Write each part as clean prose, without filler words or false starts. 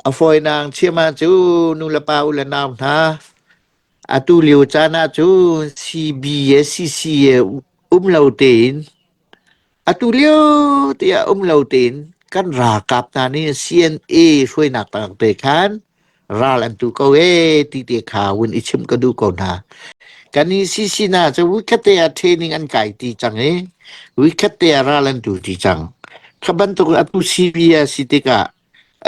A fawinak chim ahcun nulepa u le nau hna, atu lio caan ahcun CB le CC um lo tein atu lio tiah um lo tein kan ralkap hna nih CNA hruainak tang te khan ral an tu ko ee ti te kha vun i chimh ka duh ko hna. Kan i CC hna cu voikhat te ah training an kai ti cang i voikhat te ah ral an tu ti cang. Kha bantuk atu CB a si tikah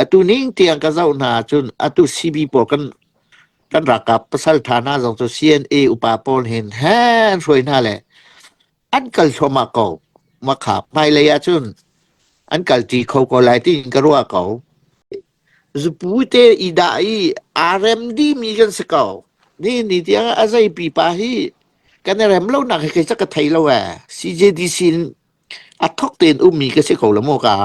atu ning tiang ka zoh hna ahcun atu CB pawl kan kan ralkap pasal tha hna zong cu CNA upa pawl hin he an hruai hna le an kal thluahmah ko. Makha hmailei ahcun an kalṭi kho ko lai tiin ka ruah ko. Zupu te i dah i aa rem dihmi kan si ko. Ni ni tiang a zei pipa hi kan i rem lonak hi kei cu ka thei lo ee. CJDC in a thok tein ummi ka si ko la maw ka.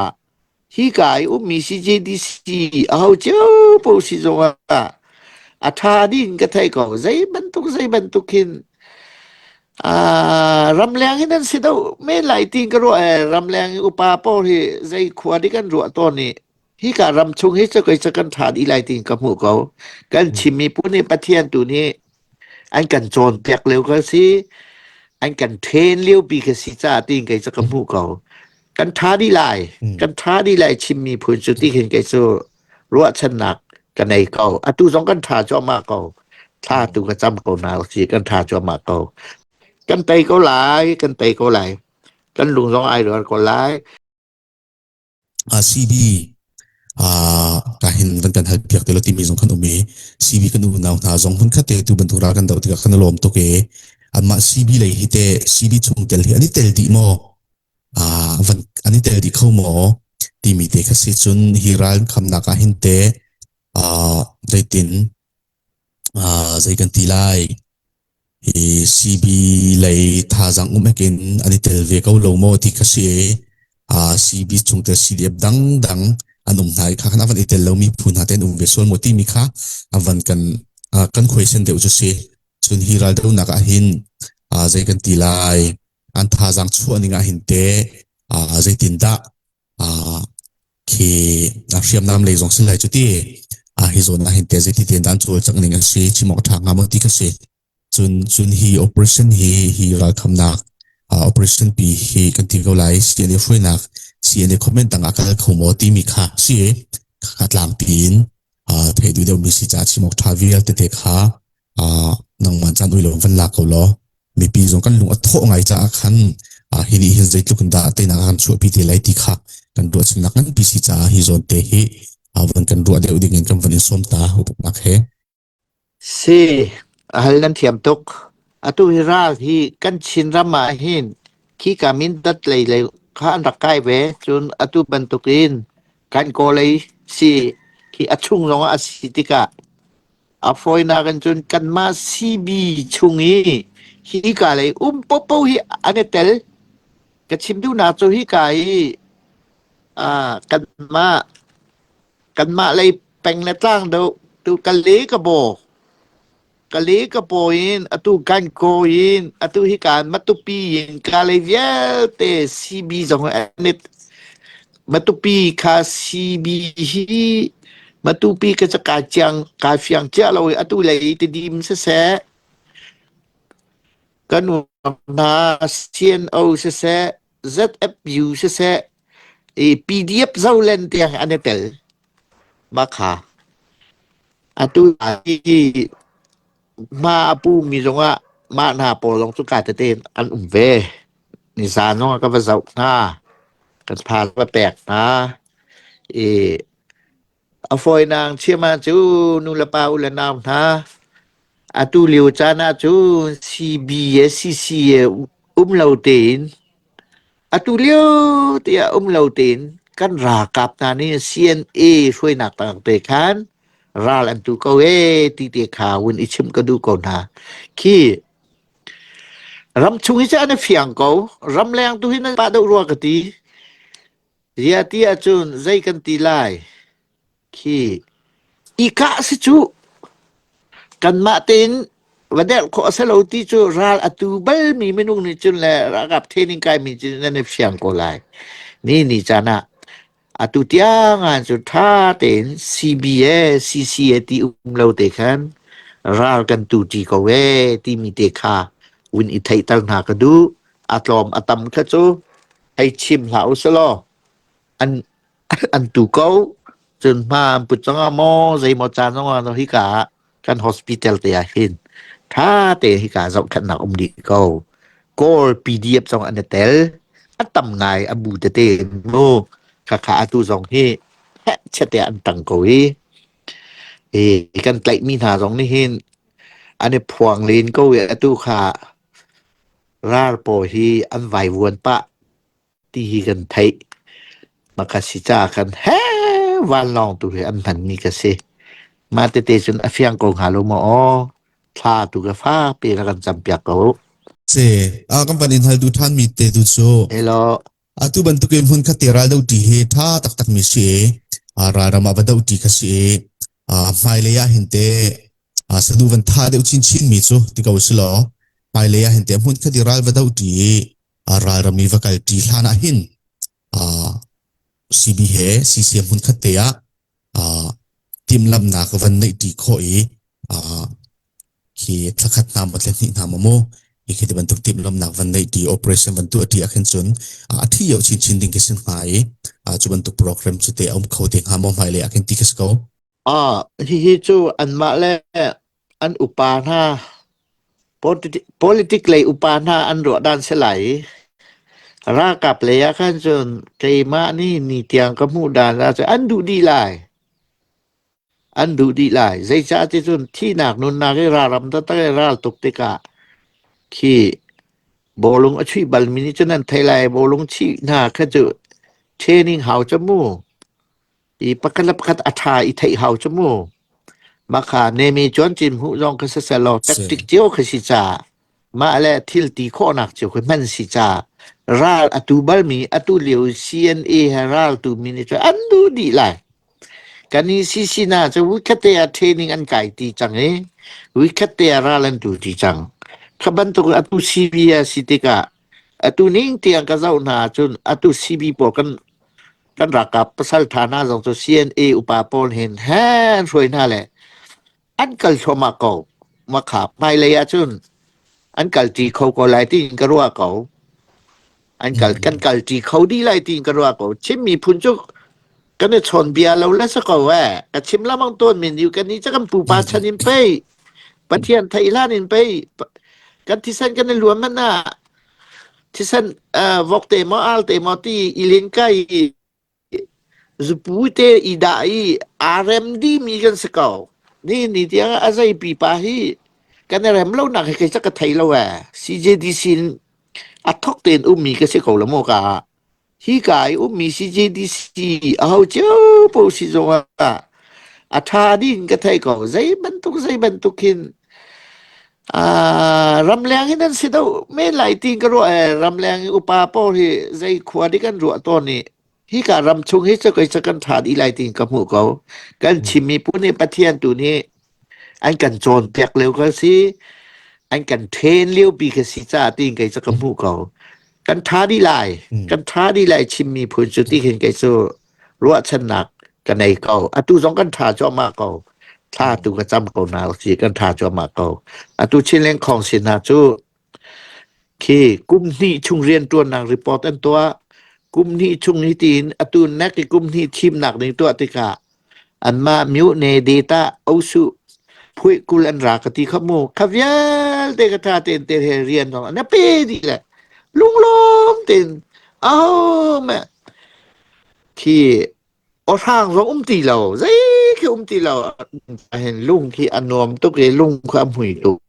Hi ka i ummi CJDC aho cio paoh si zong ah a ṭha dih in ka thei ko. Zei bantuk zei bantuk hin Ah, ramleng hin an si deuh men lai tiin ka ruah ee. Ramleng i upa pawl hi zei khua dik an ruah tawn i hika ram chung hi cu kei cu kan ṭha dih lai tiin ka hmuh ko. Kan Chin miphun nih Pathian tu nih an kan cawnpiak lio ka si, an kan ṭhen lio pi ka si caah tiin kei cu ka hmuh ko. Kan ṭha dih lai, kan ṭha dih lai Chin miphun cu ti khin kei cu ruahchannak ka nei ko. Atu zong kan ṭha cuahmah ko. Thla tu ka cam ko na si kan ṭha cuahmah ko. Kan tei ko lai, kan tei ko lai. Kan lung zong ai rual ko lai. CB ka hin van kan hal piak te lo timi zong kan um i CB kan unau hna zong hmun khat te tu bantuk ral kan doh tikah kan lawm tuk i anmah CB lei hi te CB chung tel hi an i tel dih maw van an i tel dih kho maw timi te kha si cun hi ral khamnak ah hin te zeitin zei kan ti lai hi CB lei thazaang um ekin an i tel ve ko lo maw ti kha si i CB chungtel CDF dangdang an um hna i kha khan a van i tel lomi phu hna te an um ve sual maw timi kha a van kan kan khuaisen deuh cu si. Cun hi raldohnak ah hin zei kan ti lai an thazaang chuah ning ah hin te zeitindah khi hriamnam lei zong si lai cu ti hi zawn ah hin te zeiti tein dah an cawlcangh ning an si chim awk a ṭha hnga maw ti kha si. Cun cun hi operation hi hi ralkhamnak operation pi hi kan ti ko lai CNA hruainak CNA comment tang ah kal kho maw timi kha si kha tlangpi in theih duh deuhmi si caah chim awk ṭha vialte te kha nangmah caan ui lo van la ko law mipi zong kan lung a thawh ngai caah khan hi nih hin zeitluk in dah teinak a kan chuahpi te lai ti kha kan ruahchannak nganpi si caah hi zawn te hi van kan ruah deuh ding in kan van in sawm ta upatnak he. Si, a hal nan thiam tuk. Atu hi ral hi kan Chinram ah hin khika Mindat lei lei kha an rak kai ve. Cun atu bantukin kan Kawlei si khi a chung zongah a si tikah A fawinak in cun kanmah CB chung i hika lei um popo hi an i tel. Ka chim duhnak cu hika i ah, kanmah kanmah lei peng le tlang deuh tu Kale ka baw. Kale ka paw in atu Gankaw in atu hika Matupi in Kalay vialte CB zong an i Matupi kha CB hi Matupi ka ca kai ciang kai fiang cia lo i atu lei Tidim siseh kan hna CNO siseh ZFU siseh i PDF Zoland tiang an i tel mah kha atu hi hma a pumi zongah mah hna pawl zong cu ka tete in an um ve. Nizan zongah ka va zoh hna, ka tha va pek hna. I a fawinak chim ahcun nu le pa u le nau hna atu lio caan ahcun CB le CC um lo tein atu lio tiah um lo tein kan ralkap hna nih CNA hruainak tang te khan ral an tu ko ee ti te kha vun i chimh ka duh ko hna. Khi ramchung hi cu an i fiang ko. Ramleng tu hi nan pah deuh rua ka ti. Ziah ti ahcun zei kan ti lai? Khi i kah si cu kanmah tein va derh khawh a si lo ti cu ral a tu balmi minung nih cun le ralkap training kaimi cu nan i fiang ko lai. Ni ni caan ah. Atu tiang ah cu ṭha tein CBA, CCA ti um lo te khan ral kan tu ṭi ko ee timi te kha vun i theihter hna ka duh. A tlawm a tam kha cu hei chim hlah usih law an an tu ko. Cun hma an put zong ah maw zeimaw caan zong ah hika ah kan hospital te ah hin ṭha tein hika zohkhenhnak um dih ko. Kawl PDF zong an i tel. A tam ngai a bu tete in mu. Khakha atu zong hi heh chiat an tang ko i i kan tlaihmi hna zong nih hin an i phuang len ko i atu kha ral pawl hi an vaivuan pah ti hi kan theih. Maka si caah khan he vanlawng tu hi an hmanmi ka si. Mah tete cun a fiang ko hnga lo maw aw? Thla tu ka fakpi ra kan campiak ko. Si, a kan van in hal du than mi te tu cu. Hello. Atu bantuk in hmun khat te ral do ti hi tha taktak mi si. A ral ram ah va do ti kha si. A hmailei ah hin te a sadu van tha deuh chin chin mi cu ti ko si law hmailei ah hin te hmun khat i ral va do ti ralram i va kal ṭi hlan ah hin CB he CCM hmunkhat te ah timhlamhnak van neih ṭi khawh i khi thlakhat hna maw thlahnih hna maw mu hi khi ti bantuk timhlamhnak van neih ṭi operation van tuah ṭi ah khin cun a thi deuh chinchin ding khi si hnga i cu bantuk program cu te a um kho te hnga maw hmailei ah khin ti khi si ko. Ah, hihi cu anmah le an upa hna politic lei upa hna an ruah dan si lai i ralkap lei ah khan cun keimah nih ni tiang ka hmuh dan ah cun an duh dih lai. An duh dih lai. Zeicah ti cun thihnak nunnak i ralram taktak i ral tuk tikah khi bawlung a chuih balmi nih cun an thei lai. Bawlung chih hna kha cu training hau cu mu. I pakhat le pakhat a ṭha i theih hau cu mu. Mah kha nemi chuan cin hmuh zong kha siseh law tactic cio kha si caah mah le thil ti khawhnak cio kha hman si caah ral a tu balmi atu lio CNA he ral tu mi nih cun an duh dih lai. Kan i CC na cu wikhat te ah training an kai ti cang i wikhat te ah ral an tu ti cang. Kha bantuk atu CB a si tikah atu ning tiang ka zoh hna ahcun atu CB pawl kan kan ralkap pasal ṭha hna zong cu CNA upa pawl hin he an hruai hna le an kal thluahmah ko. Makha hmailei ahcun an kalṭi kho ko lai tiin ka ruah ko. An kal kan kalṭi kho dih lai tiin ka ruah ko. Chin miphun cu kan i chawn bia lo le si ko eh. Ka chim lamang tawn min yu kan ni cu kan pupa chan in pei Pathian theih hlan in pei kan thisen kan i luan man ah thisen vok te maw al te maw ti i len kai i zupu te i dah i aa rem dimi kan si ko. Ni ni tiang a zei pipa hi kan i rem lo nak hi kei ca ka thei lo ee. CJDC in a thok tein ummi ka si ko la maw ka. Hika i ummi CJDC aho cio paoh si zong ah a ṭha ding ka thei ko. Zei bantuk zei bantuk hin ramleng hin an si deuh men lai tiin ka ruah ee. Ramleng i upa pawl hi zei khua dik an ruah tawn i hika ram chung hi cu kei cu kan ṭha dih lai tiin ka hmuh ko. Kan Chin miphun nih Pathian tu nih an kan cawnpiak lio ka si, an kan ṭhen liopi ka si caah tiin kei cu ka hmuh ko. Kan ṭha dih lai, kan ṭha dih lai Chin miphun cu ti khin kei cu ruahchannak ka nei ko. Atu zong kan ṭha cuahmah ko. Thla tu ka cam ko na si kan ṭha cuahmah ko. Atu Chinland Council hna cu khi kum hnih chung rianṭuannak report an tuah. Kum hnih chung hi tiin atu nek i kum hnih thimnak ding tuah tikah anmah myone data osu phuih 20 an ra ka ti kha mu. Kha vialte ka ṭha tein te he rian zong an pe dih le lunglawm tein aho meh khi awhrang zong um ti lo zei khi um ti lo hin lung khi a nuam tuk i lung kha a hmui tuk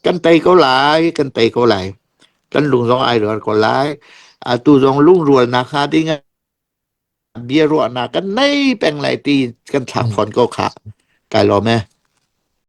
kan tei ko lai kan tei ko lai kan lung zong ai rual ko lai atu zong lungrualnak hnga ding ah bia ruahnak kan nei peng lai ti kan thlak fawn ko kha kai lawm e.